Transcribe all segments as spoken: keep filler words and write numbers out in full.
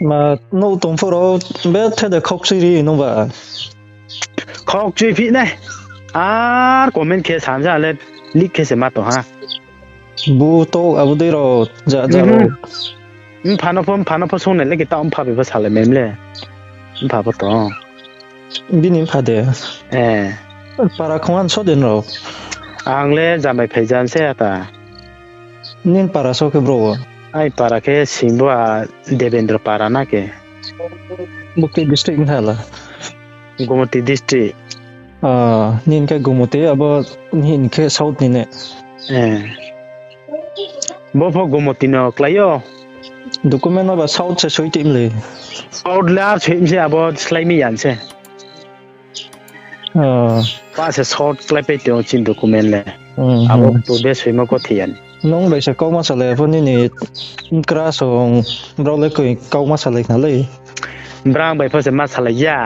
Ma, nouh tong phuh rao bethe de khaukchui ri nung ba? Khaukchui phi nai. Ar comment khe sam ja le, lik khe se ma tong ha. Bu to abo dei rao, ja ja rao. Mpha no pho, mpha no pho sung nai le khe ta mpha bai pho salai mai le. Mpha pho tong. Bini mpha de? Eh. Para khong an so den rao? Ang le Jamai Phaijan se ata. Nini para so khe bro? Ai para khe Singboa Debendra para na khe. Bo khe district ntha la? Gomoti district. Ah, nini khe Gomoti, abo nini khe South ni ne? Eh. Bo pho Gomoti no klái ou. Document no ba South se soi tim le. South le ar soi se abo slái mi yan se. Ah. Pa se short klái pai tong chini document le. Hmm, abo hmm. Purbe soimo kothe yan. Nung bai se kauma salai pho nini kra song brao le koi kauma salai khna le. Brang bai pho se ma salai ya.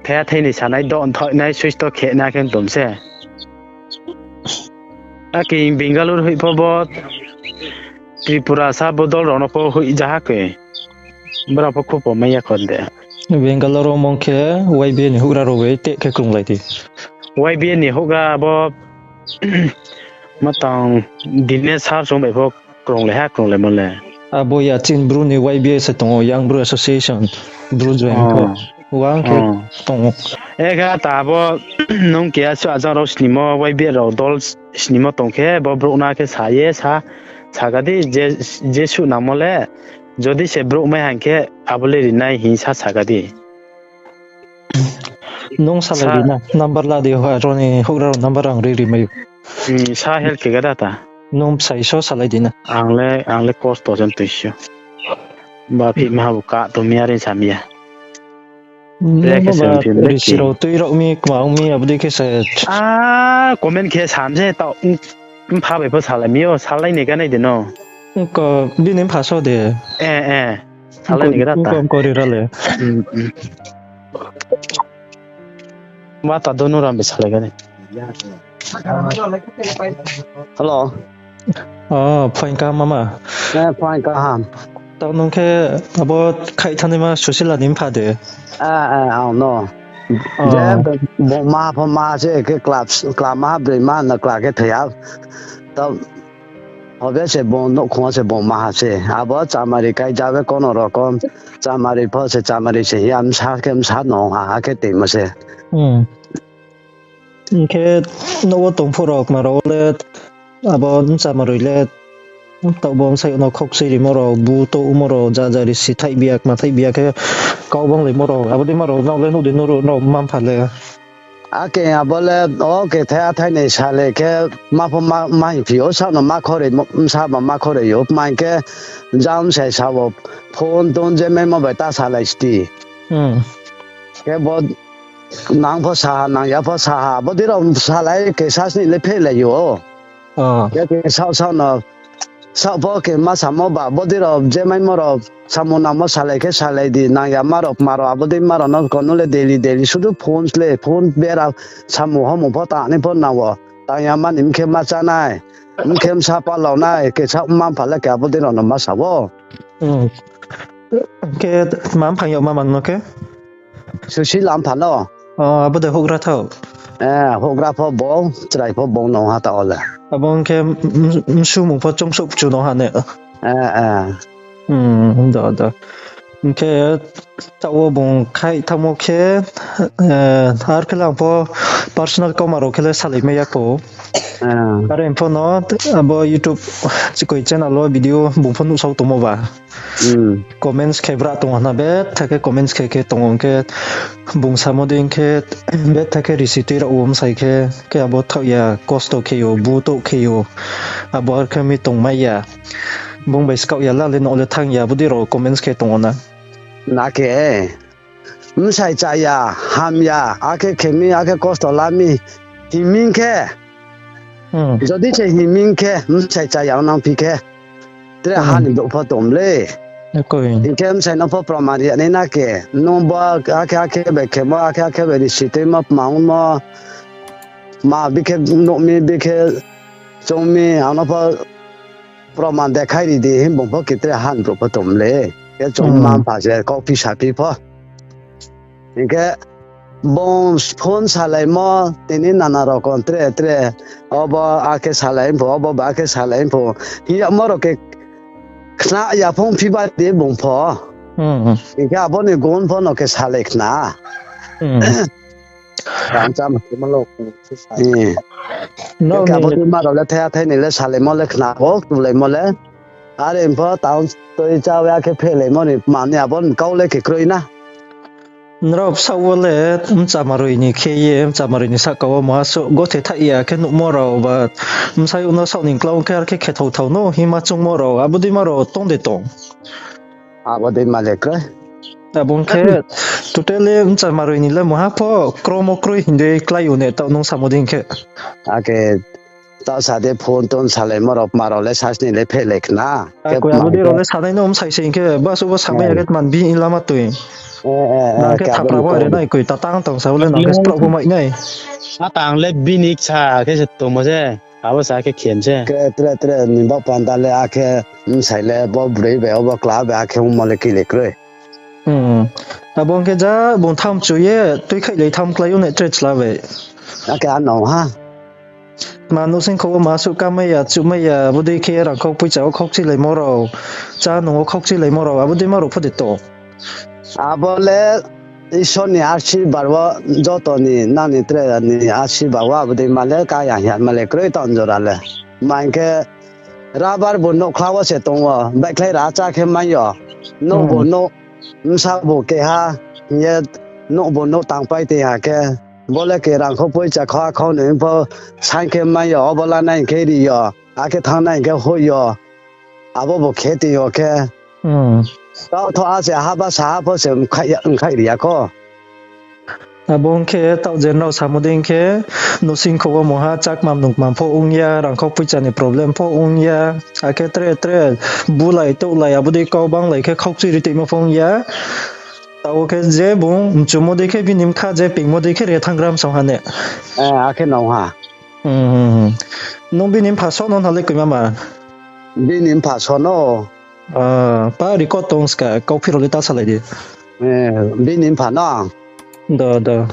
Thaya thaini sanai do nthoh nai suisto khe na khe tong se. Aki Bangalore hoih pho bo Tripura sa bodol rao no pho hoih jaha khe. Brao pho khupo mai ya khon de. Bangalore wo mong khe Y B A ni houhgra rao bai te khe krunglai di. Y B A ni houhgra abo matang Dinesh sir song bai pho krunglai ha, krunglai mo le. Abo ya chini Bru ni Y B A se tong ou, Young Bru Association, Bru join khe. Oh. Wang khe tong ou. Ekha ta abo nung keha su ajang rao snimo Y B A rao dol snimo tong khe, bo brouh na khe sa ye sa, saka di, je, je suh nangmo le, jodi se brouh mai hang khe, abo le rinai hing sa saka di. Nung salai di na, number la di, aro ni houhgra rao number ang ri ri mai ou. Hmm, sa help khe ga da ta. Nung bsai so salai di na. Ang le, ang le kosto jen tui si ou. Ba phi maha bu ka tong mi are sa mi ya. Nung ba risi rao tui rao mi, kma ong mi, abo dei khe se. Ah, comment khe sam se tao, mpha bai pho salai mi ou, salai ni ganai de no. Bini mpha so de. Eh, eh. Salai ni gana ta. Ri ra le. Ma ta donu ram bai salai gani. Hello. Oh, phaing kaham mama. Eh, phaing kaham. Tao nung khe abo khaih thanaima Susila ni mpha de? Eh, eh, ang no. Je bung ma pho ma se khe kla, kla ma broi ma na kla khe thoi ha. Tao Hobe se bung nouhkhong wo se bung maha se. Abo chamari kai jabe kono rokom. Chamari pho se chamari se ya bsa khe bsa no ha, akhe toimo se. Hing khe nouh wo tong phuh rao kma rao le, abo bsa maroi le, taoh bo bsai no khaukchui rimo rao, bu touhmo rao, ja ja risi thaihbi ya, kma thaihbi ya khe kau bang laimo rao, abo dei ma rao nrao le nuh di, nrao ma mpha le. Ake abo le, o kethai athai ni salai khe, ma pho ma, ma hing phi ou, saoh no ma khoroi, bsa ba ma khoroi ou, ma hing khe, jang bsai sa wo, phone tong je maimo bai ta salai sti. Khe bo, nang pho sa ha, nang ya pho sa ha, abo dei rao salai khe sa sni le phehlai ou. Khe khe saoh saoh no, saoh pho khe ma samo ba, bodei rao je maimo rao samung nangmo salai khe salai di, nang ya ma rao, kma rao, abo dei ma rao no kono le daily daily sudu phone le, phone bera samung homung pho tang ni pho nang wo. Tang ya ma ni mkhe ma chá nai, mkhe bsa palao nai, khe saoh ma mpha le khe abo dei rao no ma sa ou. Khe ma mphang yag ma man no khe? Susi la mpha no. O, abo de houhgra thaoh. Eh, houhgra pho bung, chrai pho bung no ha ta o le. Abo hing khe, msumung pho choungsouh chu no ha ne. Eh, eh. Hmm, do, do. Hing khe, taoh wo bung khaih thanngmo khe, eh, ar khe le ang pho personal kauma rao khe le salai mai ya kho. Are pho no, abo YouTube chikoi channel wo video bung pho nuhsao tongmo ba. Comments khe bra tong hna, betha khe comments khe khe tong hing khe, bung samo dei hing khe, betha khe risi tui rao wo bsai khe, khe abo thaoh ya, kosto khe ou, bu touh khe ou, abo ar khe mi tong mai ya. Bung bai skaoh ya, la le no le thanng ya, abo dei rao comments khe tong ou na. Na khe, bsai cha ya, ham ya, akhe khe mi, akhe kosto la mi, hing mi khe. Jodi se hing mi khe, bsai cha ya nang phi khe. Tre ha ni brouh pho tong le. Hing khe bsai no pho proman ri ya nai na khe. Nung bo akhe akhe bai khemo, akhe akhe bai risi tuimo, kma ongmo. Ma bikhe nuh mi, bikhe choung mi, ang no pho proman dekhai ri di, hing bung pho khe tre ha ni brouh pho tong le. Khe chung mma mpha se kauphi saphi pho. Hing khe bung phone salaimo, tini nana rokom tre tre. Obo akhe salai pho, obo ba akhe salai pho. Hing yagmo rao khe khna ya phung phi ba de bung pho. Hing khe abo ni gun pho no khe salai khna. Tang cham. Khe abo ni ma rao le thaiha thai ni le salaimo le khna o, tulaimo le. Are pho tang toi chá ya khe phelaimo ni mani abo ni kau le khe kroi na. Nrao bsaoh wo le mchamaroi ni khe ye, mchamaroi ni sahka wo maha suh gothe thaih ya khe nuhmo rao ba bsayouh no saoh ni klau khe ar khe khethao thao no hima choungmo rao, abo dei ma rao tong de tong? Abo dei ma le kroi. Abo ong khe totally mchamaroi ni le maha pho kromo kroi hing dei klái ou ne taoh nung samo dei khe. Akhe taoh sa de phone ton salaimo rao ma rao le sasni le phelai khna. Khe abo dei rao le sanai no msai se hing khe basuh bo samai ya khe tman bi in lama toi. Nang khe thapra bo are nai koi tatang tang sa bo le nang khe spraoh bo mai nai. Atang le bini ksa khe se tongmo se. Abo sa khe khem se. Khe tre tre ni bo panda le akhe msai le bo broi bai obo kla bai akhe ongmo le kile kroi. Abo ong khe ja bung tham chu ye tuikhaihlai tham klái ou ne tre chla bai. Akhe ano ha. Ma nouhsing kho wo ma suh kamai ya, chuhmai ya, abo dei khe rangkhau poicha wo khaukchilaimo rao, chá nung wo khaukchilaimo rao, abo dei ma rao pho de tong? Abo le Isor ni arsirbad wo, joto ni nang ni tre ni arsirbad wo abo dei ma le ka ya hing ya ma le kroi taoh jora le. Ma hing khe rubber bo nouhkhla wo se tong wo, baihkhlai ra chá khe mai yo. Nouh bo nouh, bsa bo keha, hing ye nouh bo nouh tangpai tei ha khe. Bo le ke rangkhau poicha kha khau ni pho saing khe mai yo, obo lanai hing khe ri yo, akhe thanngnai hing khe hoih yo, abo bo khe tei yo khe. Taoh tho a se haba saha pho se mkhaih ri ya kho. Abo ong khe taoh je nrao samo dei khe, nouhsing kho wo mungha chakmam nungkmam pho ong ya, rangkhau poicha ni problem pho ong ya, akhe tre tre bulai touhlai abo dei kau banglai khe khaukchui ri toimo pho ong ya. Taoh khe je bung mchumo dei khe bini bkha je pingmo dei khe re thanng gram song ha ne. Akhe nung ha. Nung bini mpha so no na le koima ma? Bini mpha so no. Pa record tong ska, kauphi rao le ta salai di. Bini mpha no. Do, do.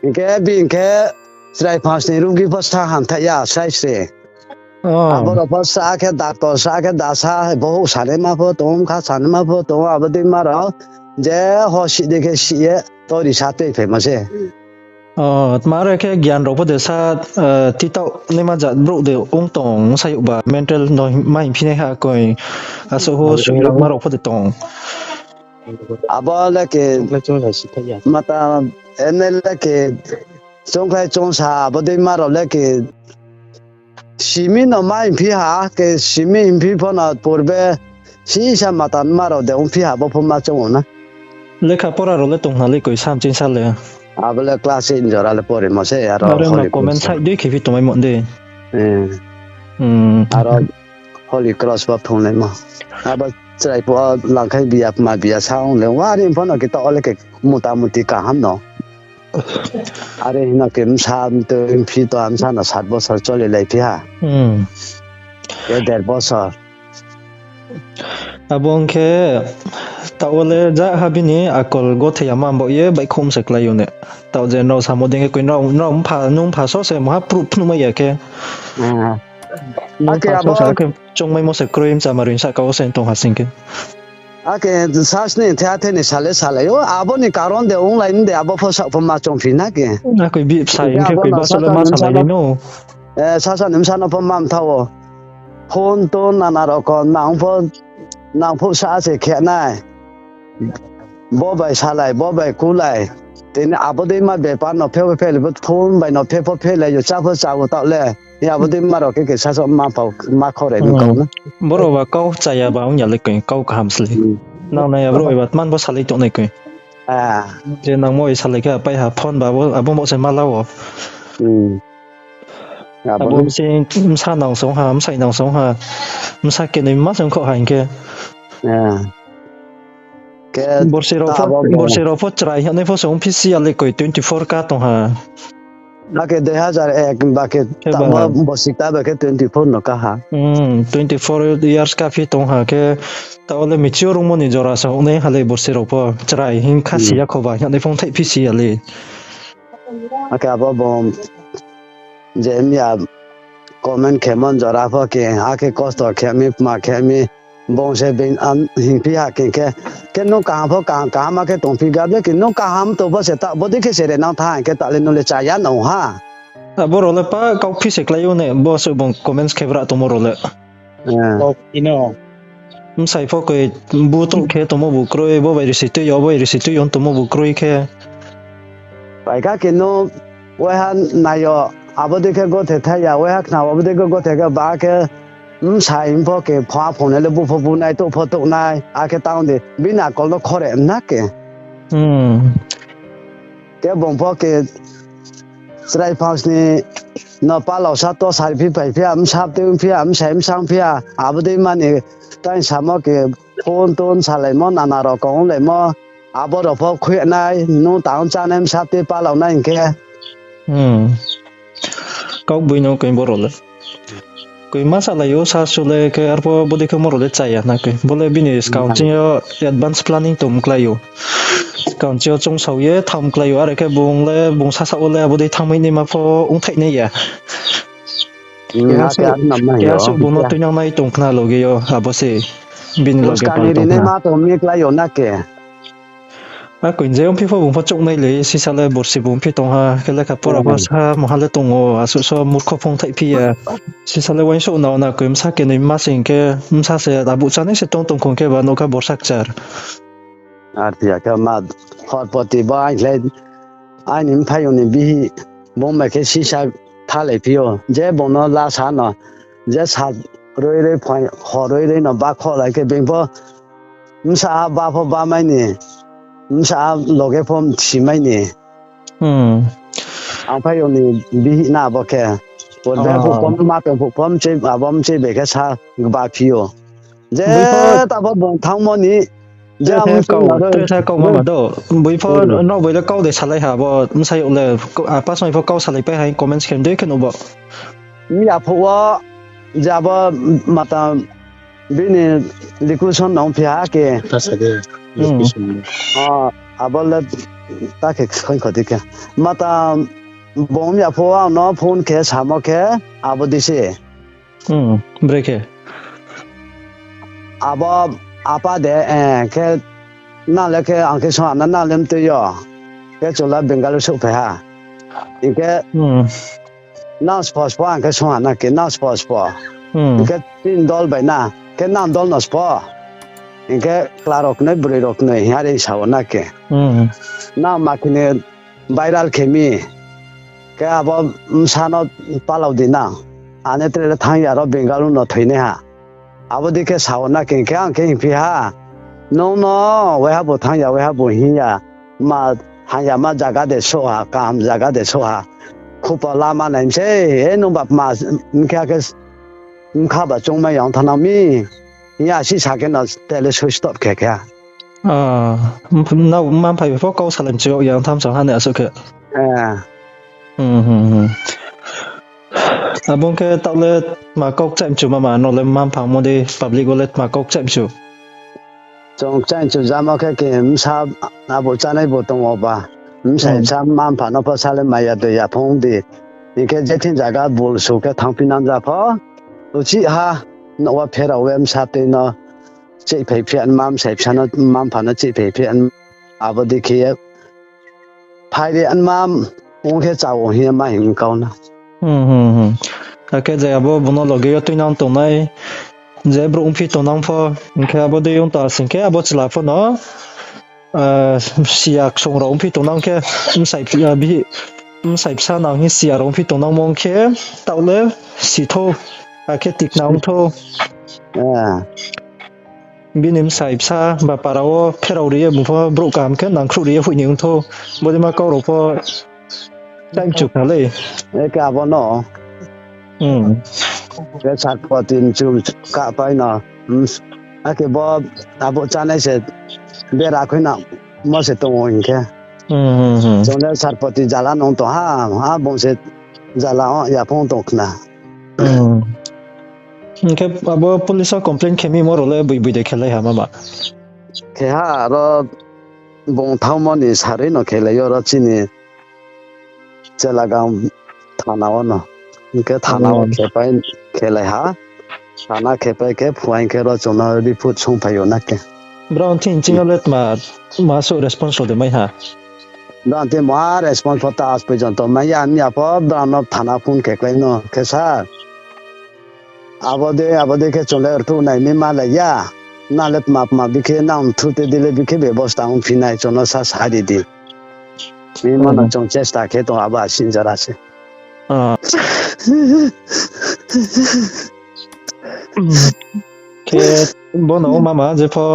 Hing khe bini khe chrai phang sni rugi pho sa hamthaih ya, srai sri. Abo rao pho sa khe doctor, sa khe dasa, bohouh sanaima pho tong, bkha sanaima pho tong, abo dei ma rao je ho sih dei khe sih ye, tori sa tuiphaimo se. Tma are khe gian rao pho de sa, titaoh naima jat brouh de ong tong, sayouh ba mental no ma hingphi nai ha koi, asuh ho suirangma rao pho de tong. Abo le ke, mata, ene le ke, choungkhlai choungsa, abo dei ma rao le ke, simi no ma hingphi ha, ke simi hingphi pho no purbe, sisa mata ma rao de ongphi ha, bo pho ma choung ou na. Lekha pora rao le tong na le koi samching sa le. Abo le class eight jora le porimo se, aro Holy Cross. Comment sai dei khe phi tongmaimo de. Aro Holy Cross bo phunglaimo. Abo chrai phuh wo langkhai biya, ma biya sa ong le, wari pho no khe taoh le khe mutamuti kaham no. Are hino khe bsa mtoi mphi to bsa no sat bosor cholilaiphi ha. Khe der bosor. Abo ong khe, taoh wo le ja ha bini akol gothei ya ma baoh ye baihkhouh se klái ou ne. Taoh je nrao samo dei khe koi nrao, nrao mpha, nung mpha so se maha proof phnuhmai ya khe. Nung mpha so se akhe choungmaimo se kroi, mchamaroi sahka wo se tong ha sing khe. Akhe sasni thaiha thai ni sale salai ou, abo ni karon de onglai de abo pho saoh pho ma choungphi na khe. Akhe bi bsa hing khe koi ba sale ma salai lai no. Sasa ni bsa no pho ma mtha ou. Phone to nana rokom nang pho, nang pho sa se khe nai. Bo bai salai, bo bai kulai. Tini abo dei ma bepar no phe phe le, phone bai no phe pho phe le, yo chá pho chá ou taoh le. Abo dei ma rao khe khe sasaoh ma pho ma khore ni kau na. Boro ba kau chaya ba ong ya le koi, kau kaham sle. Nang nai ya boro ba tman bo salai tongnai koi. Je nangmo bai salai khe apai ha phone ba abo, abo bo se ma la ou. Abo bsing bsa nang song ha, bsai nang song ha. Bsa kenoi ma song kho ha hing khe. Borsi rao pho chrai hing nai pho se ongphi si ya le koi twenty four ka tong ha. Ba khe dui hazar ek, ba khe khe ta ba bo, bo sita ba khe twenty four no kaha. Hmm, twenty four years kaphi tong ha khe, taoh le mature ongmo ni jora sa ong nai ha le borsi rao pho, chrai hing kha si ya kho ba, hing nai phung thaih phi si ya le. Akhe abo bo je miya comment khe mon jora pho khe, akhe kosto khe mi, ma khe mi, bung se being am hing phi ha khe, khe, khe nung kaham pho kaham, kaham ma khe tong phi ga ble khe, nung kaham to pho se ta, bodei khe se re nang tha, khe ta le nung le chaya nung ha. Abo rao le pa kau phi se klái ou ne, bo se bung comments khe bra tongmo rao le. Eh. Kau phi no. Bsai pho koi bu tong khe tongmo bu kroi, bo bai risi tui yo, bo bai risi tui yo tongmo bu kroi khe. Pai kha khe no, waiha nai yo, abo dei khe gothe thai ya, waiha khna, abo dei khe gothe khe ba khe, bsai pho khe pha phone le bu pho bu nai, touh pho touh nai, akhe tang di, bini akol no khore na khe. Hmm. Khe bung pho khe chrai phangsni no palao sa to sari phi pai phi ya, bsa tui phi ya, bsai bsang phi ya, abo dei mani tai samo khe phone ton salaimo, nana rokong laimo, abo rao pho khui nai, nung tang chánai bsa tui palao nai hing khe. Hmm. Kau boi no koi bo rao le. Koi ma salai ou, sa su le khe arpho bodei khe mo rao le chaya na khe. Bo le bini skang ching yo advance planning tong klái ou. Skang ching yo choungsao ye tham klái ou, are khe bung le, bung sasa wo le abo dei thanngmai naima pho ongthaih nai ya. Hmm, keha ake suh, ar nam nai keha yo. Suh bung no tuinang nai tong khna loge yo, abo se bini loge skang ni ri nai ma tong mi klái ou na khe. Akoi je ongphi pho bung pho chouh nai le, sisa le borsi bung phi tong ha, khe lekha pora pho sa moha le tong ou, asuh so murkho phung thaih phi ya. Sisa le uaingsouh na na koi bsa khe noi ma sing khe, bsa se abuh chánai se tong tong khong khe ba nouhkha borsa kchar. Ar phi ya khe ma horpoti bo aini le, aini mphaiyong ni bihih, bung bai khe sisa thalai phi ou, je bung no lasa no, je sa roi roi phai, hor roi roi no ba kholai khe being pho bsa ha ba pho ba mai ni, bsa ha loge pho si mai ni. Hmm. Ang mphaiyong ni bihih na abo khe. Purbe phuh pho ma tong phuh pho mchei, abo mchei bai khe sa gba phi ou. Je tabo bung thanngmo ni, je tre abo sa kau, tre sa kau ma ma do. Boi pho nrao bai le kau de salai ha, abo bsayouh le, apa song pho kau salaipai ha, comments khe dei khe nuh bo. Miya phuh wo, je abo mata bini location nung phi ha khe. Abo le ta khe khoing kho di khe. Mata bung miya phuh wo ang no phone khe samo khe, abo di se. Bre khe. Abo apa de, khe nang le khe ang khe sung ha na, nang le mtui yo. Khe chung le Bengaluru souhphai ha. Hing khe nang spo spo ang khe sung ha na khe, nang spo spo. Hing khe tin dol bai na, khe nang dol no spo. Hing khe chla rao knoi, broi rao knoi, hing are sa wo na khe. Nang ma khe ni viral khe mi. Khe abo bsa no palao di nang. Ane tre le thanng ya ro Bengaluru no thoinaiha. Abo dei khe sa wo na khe, hing khe ang khe hingphi ha. Nung no waiha bu thanng ya, waiha bu hing ya. Ma hamyama zaga de souh ha, kaham zaga de souh ha. Khupo lama nai mi sei, e nung ba ma, hing khe akhe bkha ba choungmai ya ong thanng nang mi. Hing ya si sa khe no tele soi stop khe khe. Nrao mma-mpha bai pho kau salai mchu yag ya ong tham sa ha ni asuh khe. Abo ong khe taoh le tma kau kchaih mchu ma ma, nrao le mma-mpha ongmo dei public wo le tma kau kchaih mchu? Chung kchaih mchu jamo khe khe bsa abo chánai bo tong o ba. Bsai bsa mma-mpha no pho sa le maya doi ya phung di. Hing khe je thing zaga bul su khe thanngphi nang ja pho. Uchih ha, nouh wo pherao ye bsa tui no chihphai phi anma, bsai bsa no, mma-mpha no chihphai phi anma. Abo dei khe ye phairi anma, ong khe chao hing ye ma hing kau na. Akhe je abo bung no loge yo tuinang tongnai, je brouh ongphi tongnang pho, hing khe abo dei ong ta sing khe abo chla pho no, siya ksong rao ongphi tongnang khe, bsai bsa nang hing siya rao ongphi tongnangmo ong khe, taoh le si thou, akhe tikna ong thou. Bini bsai bsa ba para wo pherao ri ye bung pho brouh kaham khe nangkhruh ri ye hoih ni ong thou. Bodei ma kau rao pho chai mchu kha lei. Eke abo no. Khe sakpati mchu kahpai no. Ake bo abo chánai se bera khui na mo se tong o hing khe. Hmm, hmm, hmm. Chung le sarpoti jala nung tong ha, ha bung se jala o yaphung tong khna. Hmm. Hing khe abo police o complain khe mi mo rao le boi boi de khelai ha mama? Khe ha aro bung thanngmo ni sarui no khelai yo ro chini Chelagang thana wo no. Hing khe thana wo Oh. khepai khelai ha. Thana khepai khe phuaing khe ro chung no report sungphai yo na khe. Brao thing ching yo le tma, ma suh response ro de mai ha? Brao thing ma response pho ta aaj porjonto mai ya, miya pho brao no thana phone khe klái no khe sir. Abo de, abo de khe chung le rtuh nai mi malai ya. Na le tma tma bikhe nang thru te di le bikhe bebosta ongphi nai chung no sa sa ri di. Mi mano Oh. chung chesta khe tong abo asin jora se. Ah. Khe bono mama jepho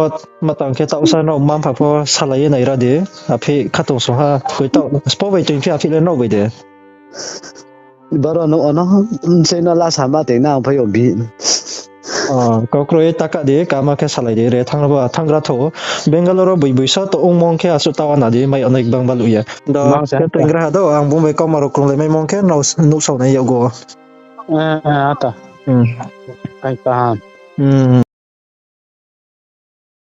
matang khe taohsa no mma mpha pho salai ye nai ra di. Aphi khatungsung ha koi taoh spo bai toing phi aphi le nrao bai de. Boro no ono, sei no lasa ma tei na ang phai yo bi. Oh, kau kroi ta ka di, kama khe salai di, re thanng ro ba, thanng gra tho. Bangalore wo boi boi so to ongmong khe asuh tawa na di, mai onai gbang baluh ye. Do, Mang se khe ta. Tengra ha do, ang bung bai kauma rao krunglai mai mong khe, nrao s-, nuhsao nai yag o. Eh, eh, ata. Hmm. Ai kaham. Hmm.